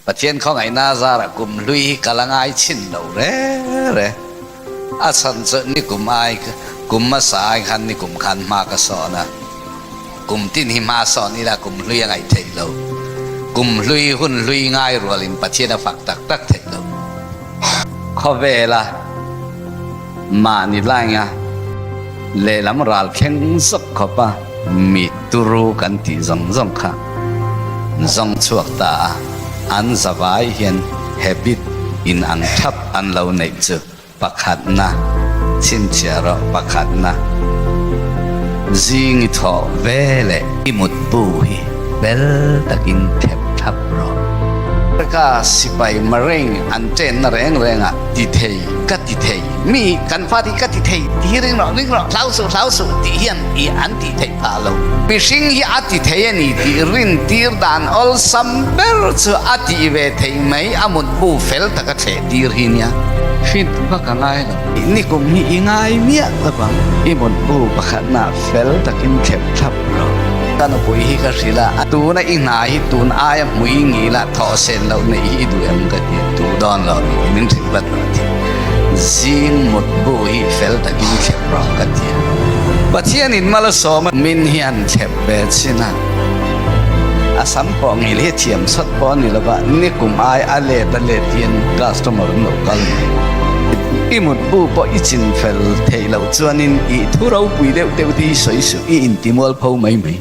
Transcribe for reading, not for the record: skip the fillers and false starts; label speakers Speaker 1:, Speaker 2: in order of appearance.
Speaker 1: Pathian khawngaihna zarah kum hlui hi ka la ngai chhin lo re re. A chhan chu nikum ai kum hmasa ai khan nikum khan hma ka sawn a. Kum tin hi hma sawn ila kum hlui a ngaih theih lo. Kum hlui hun hlui ngai rualin Pathian a fak tak tak theih lo. Khawvela mahni lainga lehlam ral thleng zawk khawpa mi turu kan tih zawng zawng kha zawng chhuak ta a, an zavai hian habit in ang thap an lo neih chu pakhatna chhinchhiah rawh pakhatna zing i thawh ve leh i mutbu hi fel takin thep thlap rawh. Ka sipai Marine an chenna reng rengah ti thei ka ti thei mi kan fa hi ka ti thei ti hi ring rawh ring rawh hlau suh hlau suh tih hian i an tih theih phah lo. Mihring hi a ti thei a ni tih rintir dan awlsam ber chu a tih ve theih mai a mutbu fel taka thleh tir hi nia. Fit vak a ngai lo. Nikum hi i ngai miah lo vang. I mutbu pakhatna fel takin thlep thlap rawh. Ka nupui hi ka hrilh a, tuna i hna hi tun aia hmui ngila thawh sen loh neih hi i duh em ka ti, duh dawn lo ni min hrilh vat rawh a ti. Zing mutbu hi fel takin thlep rawh ka ti a. Pathianin mal a sawm a, min hian thlep ve chin a, a sam pawh ngil hi thiam chawt pawh a ni lo va, nikum ai a let a let hian customer an lo kal mai. I mutbu pawh i chin fel theih loh chuanin i thu ropui deuh deuh te hi sawi suh, i intimual pho mai mai.